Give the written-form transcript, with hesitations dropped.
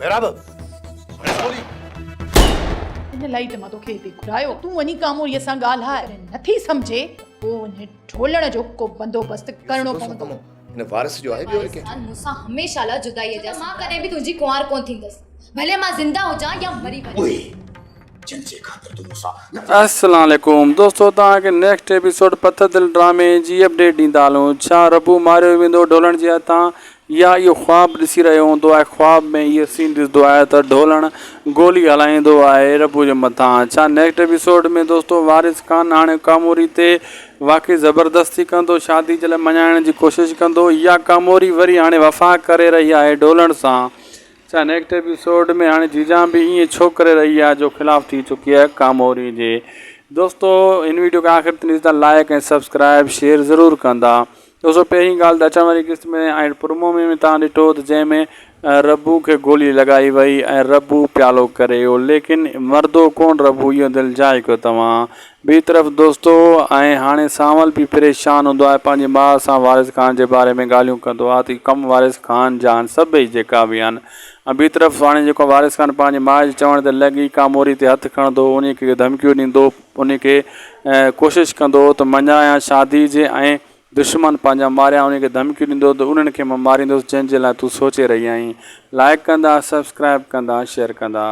محراب، هڻيس گولي. ان لاء ئي ته مان توکي هتي گهرايو. تون وڃي ڪاموريء سان ڳالهاء. جڏهن نٿي سمجهي ته پوء وڃي ڍولڻ جو ڪو بندوبست ڪرڻو پوندو. هن وارث جو آهي ٻيو وري ڪنهن جو؟ وارث خان مون سان هميشه لاء جدائيء جا ڇو ته مان ڪڏهن به تنهنجي ڪنوار ڪونه ٿيندس. ڀلي مان زنده هجان يا مري وڃان. اهي جن جي خاطر تون مون سان. السلام عليڪم دوستو توهان کي نيڪسٽ ايپيسوڊ پٿر دل ڊرامي جي اپڊيٽ ڏيندا هلون ڇا ربو ماريو ويندو ڍولڻ جي هٿان يا اهو خواب ڏسي رهيو هوندو آهي خواب ۾ اهو سين ڏسندو آهي ته ڍولڻ گولي هلائيندو آهي ربو جي مٿان ڇا نيڪسٽ ايپيسوڊ ۾ دوستو وارث خان هاڻي ڪاموري تي واقعي زبردستي ڪندو شادي جي لاء مڃائڻ جي ڪوشش ڪندو يا ڪاموري وري هاڻي وفا ڪري رهي آهي ڍولڻ سان ڇا نيڪسٽ ايپيسوڊ ۾ هاڻي جيجان به ائين ڇو ڪري رهي آهي جو خلاف ٿي چڪي آهي ڪاموري جي دوستو هن ويڊيو کي آخر تائين ڏسندا لائڪ ۽ سبسڪرائب شيئر ضرور ڪندا دوستو پهرين ڳالهه ته اچڻ واري قسط ۾ ۽ پرومو ۾ به تان ڏٺو ته جنهن ۾ ربو کي گولي لڳائي وئي ۽ ربو پيالو ڪري ويو ليڪن مردو ڪون ربو اهو دل جاء ڪيو توهان ٻي طرف دوستو ۽ هاڻي سانول به پريشان هوندو آهي پنهنجي ماء سان وارث خان جي باري ۾ ڳالهيون ڪندو آهي ته ڪم وارث خان جا آهن سڀئي جيڪا به آهن ۽ ٻي طرف هاڻي جيڪو وارث خان پنهنجي ماء جي چوڻ تي لڳي ڪاموري تي هٿ کڻندو انهي کي ڌمڪيون ڏيندو انهي کي ڪوشش ڪندو ته مڃايان شادي جي ۽ دشمن پنهنجا ماريان انهي کي ڌمڪيون ڏيندو ته انهن کي مان ماريندس جنهن جي لاء تون سوچي رهي آهين لائڪ ڪندا سبسڪرائب ڪندا شيئر ڪندا.